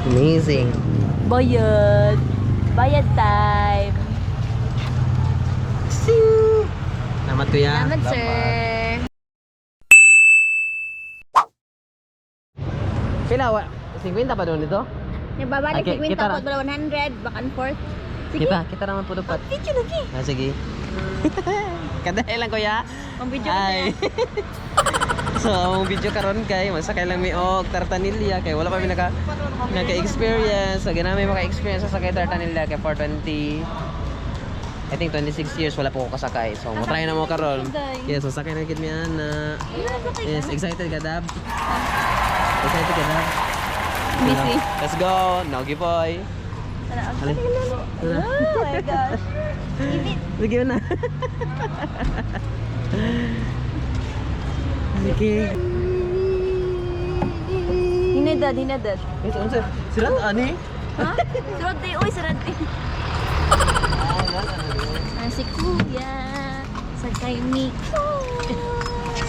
Amazing. Bayad. Bayad time. Sing! Salamat, kuya. Salamat, sir. Pila, 50 pa doon dito? Nababalik Okay, 50 kita ra. po, 100, back and forth. Sige. Kita, kita naman po dapat. Video lagi. Ah, sige. Kadali lang, kuya. Ang video ko. Ay. So, ang video karon kay masakay lang mi og tartanilla kay wala pa mi naka-experience. So, ginami maka-experience sa sakay tartanilla kay for 20, I think 26 years wala po ko kasakay. So, mo try na mo karon. Yes, so sakay na gid mi ana. Yes, excited ka, Dab? Excited ka, Dab? Busy. Let's go. Nogi boy. Hali. Tara. Oh my gosh. Sige na. Sige. Hinadad, hinadad. Eh, saan sila? Sila ani? Ha? Sarad tayo. Uy, sarad tayo. Ah, si Kuya. Sakay Miko.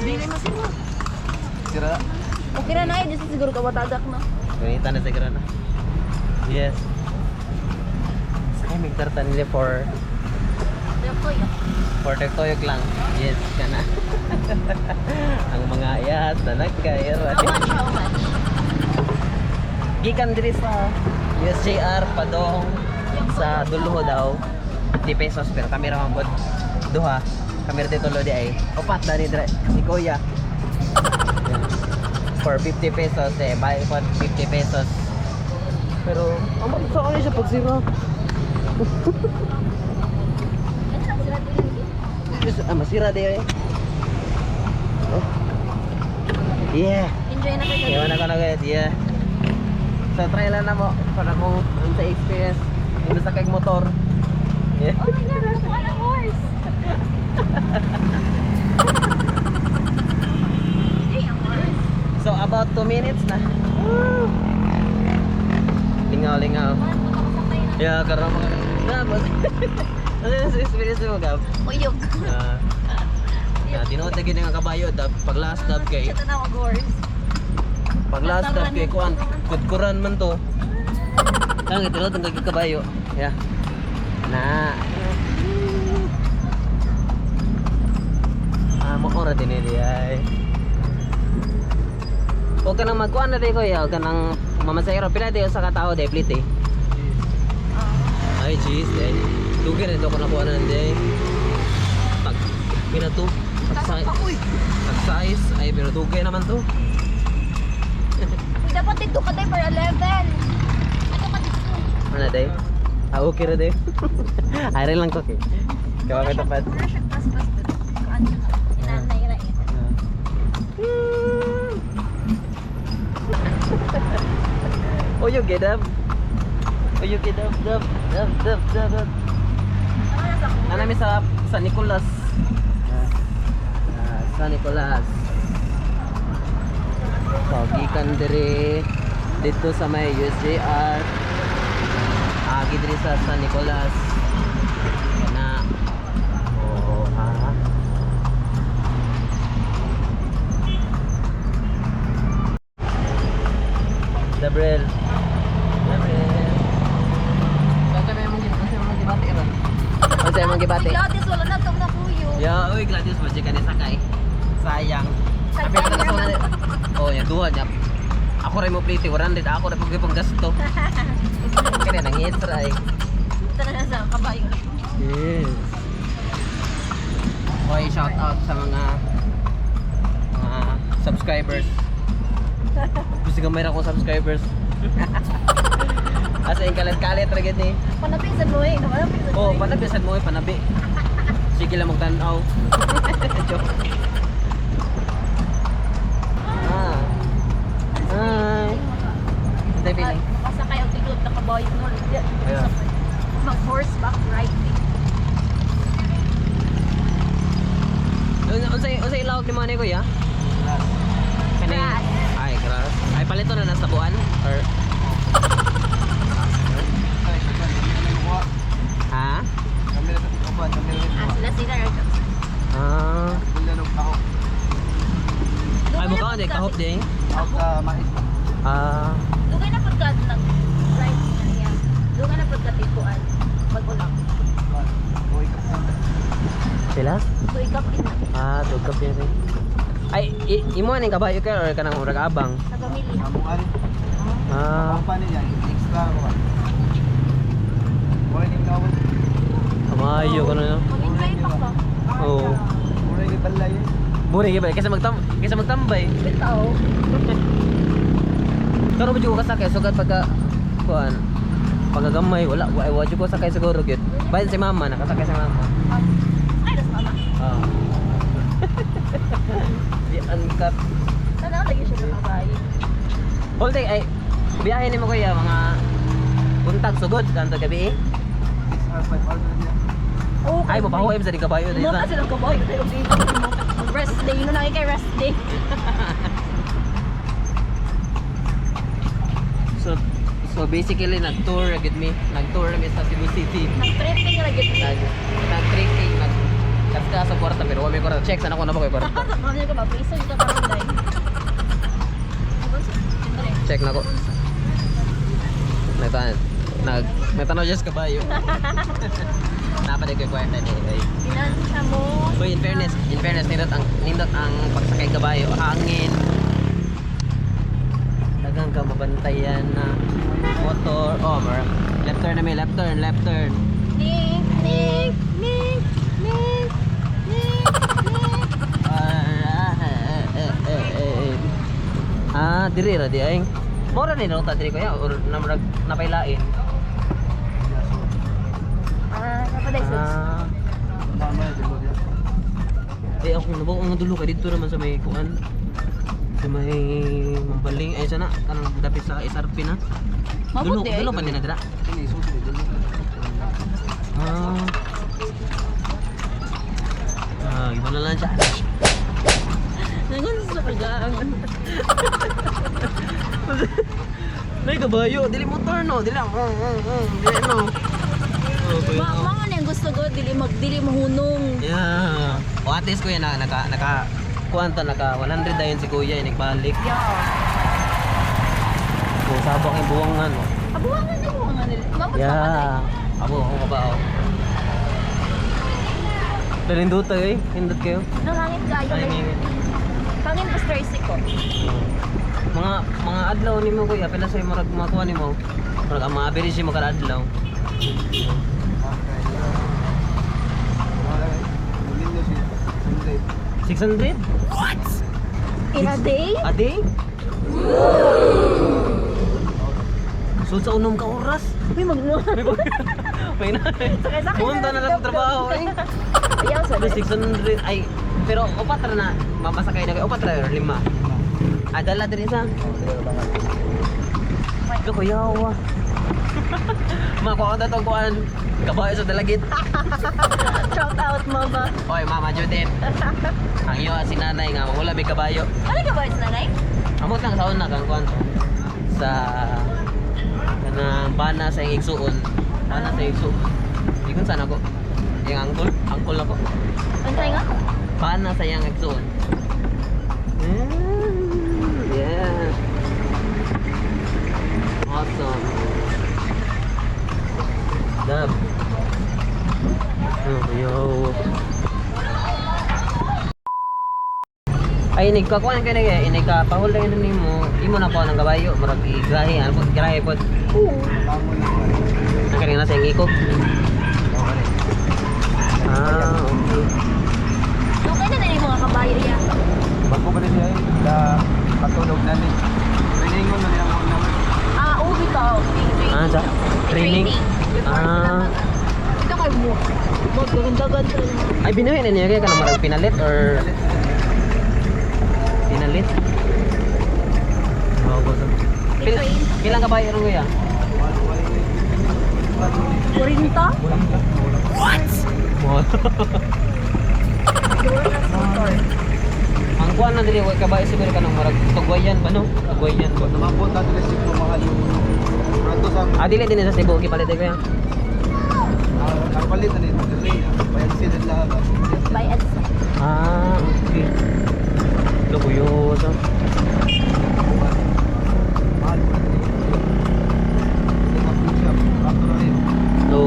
Dili masino. Sira. Okay na na. Di sa siguro ka matagak na. Ganita na siguro na. Yes. Sakay mig tartanilla for for toyok lang. Yes, kana. Ang mga iyas na nagkaira. How much? How much? Gikan diri sa USJR padong sa Dulho daw 50 pesos pero kami ra man pod duha kami ra dito di ay upat dani dire si kuya. Yan. For 50 pesos eh buy for 50 pesos pero ang bakit sa kanya siya pagsira. Ah, masira di eh. Oh. Yeah. Enjoy na kayo. Iwan ako na guys, yeah. So try lang na mo para kung sa experience yung sa kag motor. Yeah. Oh my God, nakuha ng horse. Hey, ang horse. So about 2 minutes na. Woo! Lingaw lingaw. Yeah, karon mga na boss. Ano yung experience mo, Gab? Uyog. Ah, na tinuod na gid nga kabayo dab pag last dab kay Siya na horse. Pag last dab kay kuan kudkuran man to. Ang tinuod ang kay kabayo. Yeah. Na. Ah, mo ora din ni ay. Huwag ka nang magkuan na di kuya, huwag ka nang mamasayro. Pila di sa katao de plate eh. Ay, cheese eh. Dugi rin ako nakuha na hindi. Pag pila to? Pag size, pag size ay pero dugay naman to. Uy, dapat dito ka tayo for 11. Ato ka dito. Ano day? Ah, okay ra day. Ay lang ko kay. Kawa ka tapat. Wala siya bus-bus dito. Kuan siya ka. Inanay ra eh. Oh, you get up. Oh, you get up, up, up, up, up, up. Ano namin sa San Nicolas. Ah, San Nicolas. So, gikan dire dito sa may USJR. Agi dire sa San Nicolas. Na. Oh, ah. Gabriel. Gabriel. Saan kami mong gibati ron? Saan mong gibati? Gladys, wala na itong nakuyo. Ya, uy Gladys, mo ka ni sakay. Sayang. Sabi ko na na. Oh, ya duha niya. Ako rin mo plate 100, ako rin pag gasto. Kaya nang ra ay. Ito na sa kabayo. Yes. Okay, shout out sa mga subscribers. Gusto ko mayroon akong subscribers. Asa yung kalit-kalit ra gid ni. Panabi sa Noe. Panabi sa Oh, panabi sad mo eh, panabi. Sige lang magtan-aw. Joke. Ah. Hi. Ano feeling? Makasakay ang tiglod na kabayo. No? Yeah. Mag horseback riding. Unsay ilawag ni mo ni kuya? Kani. Grass. Ay, grass. Ay palito na nasa buwan or Ha? Ah, sila sila. Ah. Ay mukha di kahop ding. Ah. Dugay na pagka nag Kapit na. Ah, tugkap yan eh. Ay, imo aning kabayo kay or kanang murag abang? Sa pamilya. Amuan. Ah, Ang paano niya? Extra ko ba? Buhay ni kawon. kamayo kuno no. Mag-enjoy pa ko. Oo. Buhay ni balay. Buri gyud ba kaysa magtambay. Bitaw. Pero medyo ko kasakay sugad pagka kuan. Pagkagamay wala wa wa jud ko sakay siguro gyud. Bayan si mama nakasakay si mama. Ay, das mama. Ah. Di uncut. Tanaw lagi siya sa kabayo. Whole day ay biyahe nimo kuya mga buntag sugod kanto gabi eh. 6 hours, 5 hours na siya. Oh, Ay mapahuay sa di kabayo Mo dito. ka silang kabayo tayo rest day, yun na kay rest day. So basically nag-tour agad mi, nag-tour mi sa Cebu City. Nag-tripping ra gyud. Nag nag-trekking, nag kaskas sa kwarta pero wa may kwarta. Check sana ko na ba koy kwarta. Kami ka ba piso dito karon day. Check na ko. Nagtan nag may tanaw just kabayo. Napa di koy kwarta ni ay. Pinansya mo. So in fairness nindot ang pagsakay kabayo, hangin. Dagang ka mabantayan na motor. Oh, mar. Left turn na may left turn, left turn. Ning, ning, ning, ning, ning, ning. Ah, diri ra di ay. Mora ni ruta diri kuya or namrag napailain. Ah, napaday sa. Ah, Mama, di ba siya? di ako nabog ang dulo kay dito naman sa may kuan. Sa may Mambaling ay sana kanang dapit sa SRP na. Dulo, Mabuti ay. dulo pa din na dira. Ini susi di dulu. Ah. Ah, iba na lang siya. Nangun sa kagaan. Nay kabayo, dili motor no, dili. Dili no. Oh, kuya. Ma mga nang gusto ko dili mag dili mahunong. Yeah. O at least kuya na naka naka kuan to naka 100 dayon si kuya eh, nagbalik. Yeah. O sabak yung buwangan no. Abuangan na buwangan nila. Mabot pa. Yeah. Abo ako ka ba oh. Nalinduta eh, hindot kayo. Nangangin kayo. Ay, ngingit. Hangin pa tricycle. Mga adlaw nimo kuya, pila sa murag makuha nimo. Murag ang mga average mo kada adlaw. 600 In a day? a day? So sa unom ka oras. Uy, magno. May na. Sakay-sakay Punta na lang sa trabaho eh. Ayaw sa. Pero 600 ay pero upat ra na mamasakay na kayo upat ra or lima. Ah, dala diri sa. Lo kuya wa. Makuha ko to kuan. Kabayo sa dalagit. Shout out mama. Oy, Mama Judith. Ang iyo si nanay nga mangula may kabayo. Ano ka ba sa nanay? Amot lang sa una kang kuan sa kanang bana sa iyang igsuon. Bana sa iyang igsuon. Ikon sana ko. Iyang angkol, angkol ako. Ano nga? Bana sa iyang igsuon. Yeah. Awesome. Dab. Oh, yo. Ay, nagkakuan ka na kaya, inigka pahul na yun nimo, imo na ko ng kabayo, murag igrahe, ano po, grahe po. Oo. Ang kanina sa iyang ikog. Ah, okay. Okay na na yung mga kabayo ya. Bago pa rin siya eh. Da, patulog na ni. Trainingon na niya ang una. Ah, oo, bitaw. Training. Ah, sa training. Before sila Ah. Ito kay mo. Magaganda-ganda. Ay, binuhin na niya kaya ka na marag pinalit or pinalit? Oo, oh, Pil Ilang kabayo ron kuya? 40? Wow. Motor. Ang kuan na dili way kabayo siguro kanang murag tugwayan ba no? Tugwayan ba? Namabot na dili siguro mahal yung Pronto sa Ah, dili din sa Cebu gipalit eh, kuya. Ang palit na nito dili. Bayad sila lahat. Buy and sell. Ah, okay. Loko yo sa. Mahal po na dili. Siya, pronto na rin. No.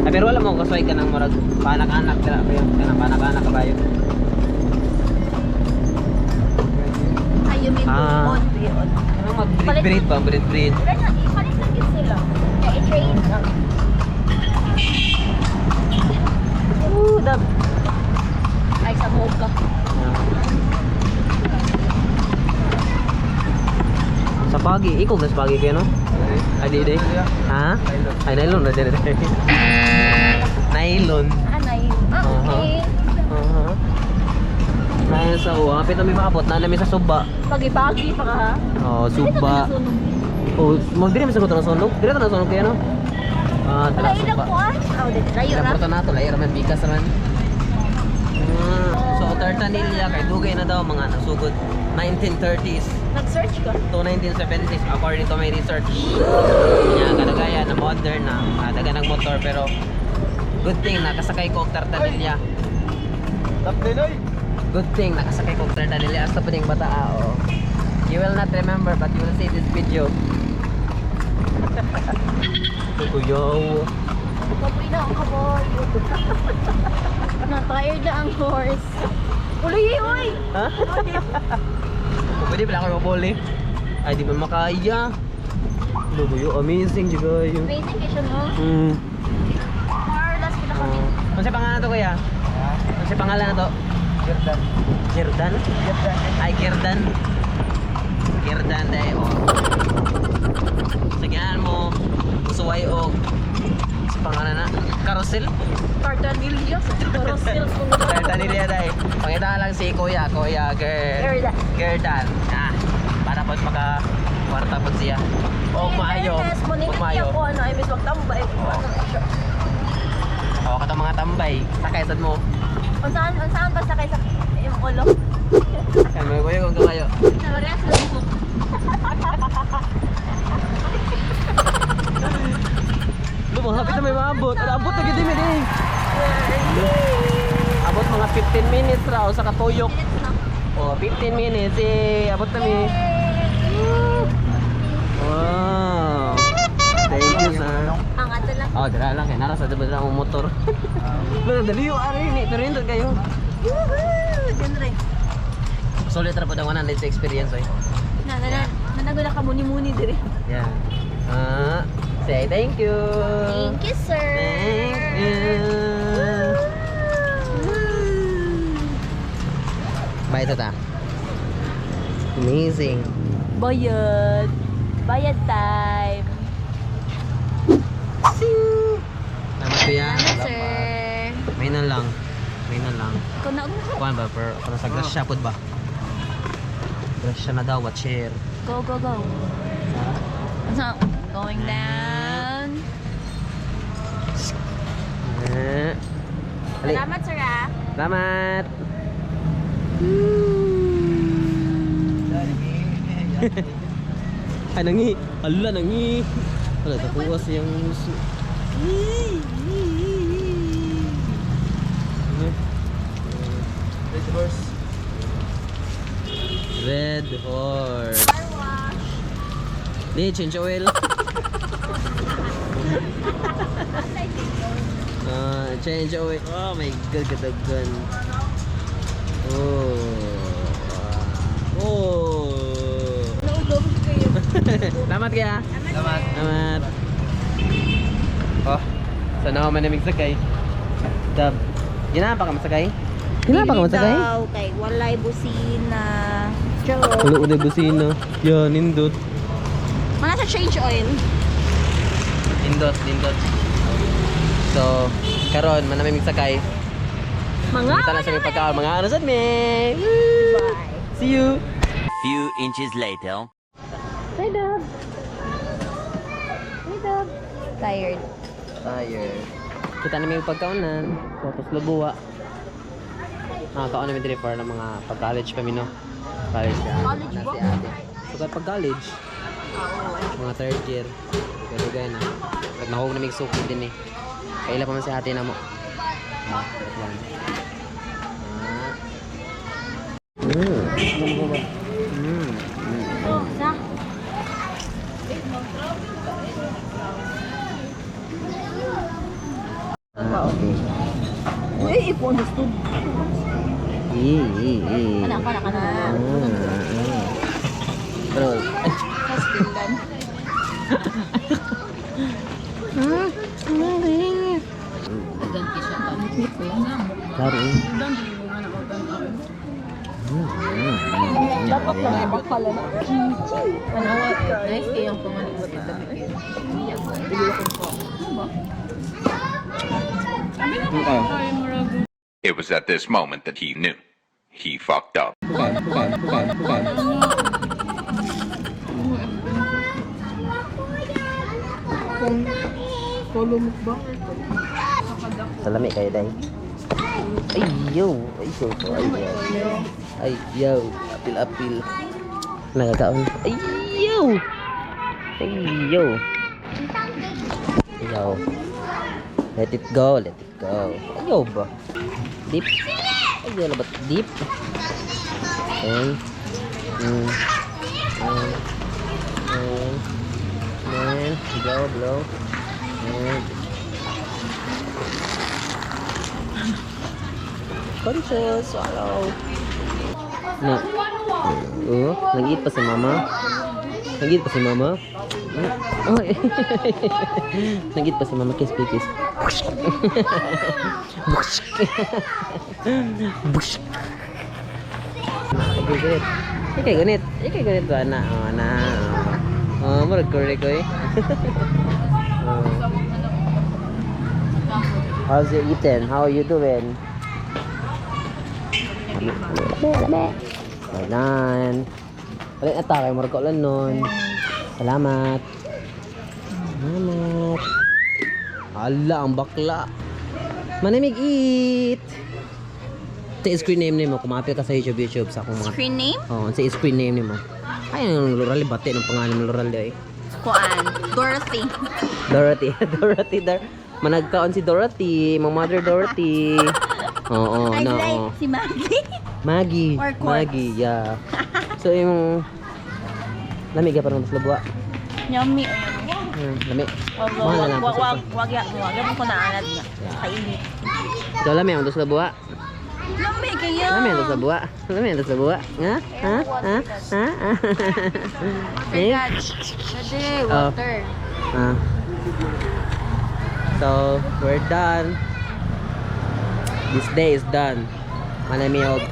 Ah, pero wala mo kasway Ah. On, be on. Ano mag-breed ba? Breed breed. Pero na, ipalit lang yun sila. Kaya i-train lang. Ooh, dab. Ay, sa buhok ka. Sa pagi, ikaw na sa pagi kayo, no? Ay, di, di. Ha? Ay, nylon na din. Nylon. Ah, na yun. Ah, okay. Uh-huh. Nylon sa uwa. Kapit na may maabot na namin sa suba. Pagi-pagi pa ka ha? Oh, suba. Oh, mo diri man sa na sunog. Diri na sunog kayo, no? Ah, Wala tara ilang suba. po ah. Oh, dito layo Ilang ra. porto na to, layo raman bikas raman. So Tartanilla kay dugay na daw mga nasugod 1930s Nag-search ka. to 1970s according to my research. Nya kadagaya na modern na, daga ng motor pero good thing nakasakay ko og Tartanilla. Top din oy. Good thing nakasakay ko og Tartanilla hasta pa ding bata ah, oh. You will not remember but you will see this video. Kuyaw. Kapoy na ang kabayo. Na-tired na ang horse. Uloy, uy! Ha? Pwede pala ako mabuli. Ay, di ba makaya? Lubuyo, amazing juga yun. Amazing kayo siya, no? More or less, pila kami. Ano sa pangalan to, kuya? Ano sa pangalan na to? Jordan. Girdan? Jordan. Ay, Girdan. Girdan dahil, oh. Sagyan mo, suway og sa pangalan na, carousel? Tartanilla. Carousel. Tartanilla dahil. Pakita lang si Kuya, Kuya Ger. Gerdan. Gerdan. Ah, para po maka kwarta po siya. O maayo. Fairness, O maningit maayo. niya po, ano, ay bis magtambay. Ano, siya. O katong mga tambay. Sakay sad mo. Unsaan ba sakay sa imong ulo? Kay mga kuya kung kayo. Nabarya sa buhok. Lumang hapit na may maabot. Ala, abot na gid mi eh. Abot mga 15 minutes ra o sa katuyok. O 15 minutes eh abot na mi. Wow. Thank you sa. Ang ato lang. Oh, dira lang kay nara sa dibad ang motor. Pero dali yo ari ni pero nindot kayo. Woohoo! Diyan rin. Sulit ra pud ang 100 sa experience oy. Na, na, na. Nanago na ka muni-muni dire. Yeah. Ah, say thank you. Thank you, sir. Thank you. Bye, tata. Amazing. Bayad. Bayad time. Salamat, kuya. Salamat, sir. May na lang. May na lang. Ikaw na. Kuan ba? Per, para sa grasya pod ba? Grasya na daw, watcher. Go, go, go. So, going down. Eh. Ali. Salamat, sir, ah. Salamat. Ay, nangi. Ala, nangi. Wala, tapuwas yung uso. Red horse. Red horse. Car wash. Di, change oil. Ah, change oil. Oh my God, kadagan. Oh. Oh. Naulog kayo. Salamat kaya. Salamat. Salamat. Oh, sana ako manamig sakay. Dab. Ginahan pa ka masakay? Ginahan pa ka masakay? Daw, kay walay busina. Joke. Wala uday busina. Ya, nindot. Mga sa change oil. Nindot, nindot. So, karon manamig sakay. Mga Kita na sa may pagkaon mga ano sad me. Bye. See you. Few inches later. Hi, Dab. Hi, Dab. Tired. Tired. Kita na may pagkaonan. So, tapos lubuwa. Mga kaon namin diri for ng mga pag-college pa mi no. College ka. College Na ba? si ate. So, kaya pag-college, mga third year, pero gaya na. Pag nahog na may suki din eh. Kaila pa man si ate na mo. Ah, that one. Ah. Oh, sa? Ah, okay. Uy, iko understood. Eh, eh, eh. Kana, kana, kana. Ah, ah. Kala na. Tanawa eh. Nice kayong pangalibot ng dami kayo. Okay. It was at this moment that he knew. He fucked up. Okay. Follow mukbang. Salami kayo, day. Ay, yo. Ay, yo. Ay, yo. Ay, yo. Apil, apil. Nagakaon. Ay, yo. Ay, yo. Yo. Let it go, let it go. Ayaw ba? Deep. Ayaw na ba? Deep. And, and, blow, blow. And, conscious, swallow. Na. Oh, nag-eat pa si mama. Nag-eat pa si mama. Oh, nag-eat pa si mama. Kiss, kiss. Bush. Bush. Okay, gunit. Okay, gunit. Okay, gunit ba na? Oh, na. Oh, murag correct ko eh. Oh. How's your eating? How are you doing? Well done. Balik na ta kay murag kaulan nun. Salamat. Salamat. Ala, ang bakla. Manamig eat. Sa screen name nimo, kung maapil ka sa YouTube, YouTube sa akong mga. Screen name? Oh, sa screen name nimo. Ay, ang Loral bate ng pangalan ng Loral eh. Kuan. Dorothy. Dorothy, Dorothy dar. Managkaon si Dorothy, mga mother Dorothy. Oo, I no. like si Maggie. Maggie. Or corpse. Maggie, yeah. So yung lami ka parang mas labwa. Yummy. Lami. Wag, Mahal na wag, lang wag, po wag, wag, wag, wag, wag ko naanad nga. Kainit. Ikaw lami ang dos labwa. Lami kayo. Lami ang dos labwa. Lami ang dos labwa. Ha? Ha? Ha? Ha? Ha? Eh? Pwede, Oh. water. Ah. So, we're done. This day is done. Manami og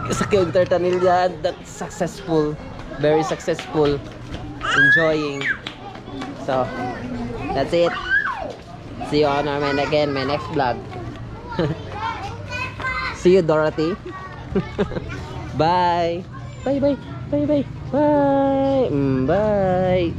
sakay og tartanilya. That's successful. Very successful. Enjoying. So, that's it. See you on our my, again, my next vlog. See you, Dorothy. Bye. Bye, bye. Bye, bye. Bye. Bye.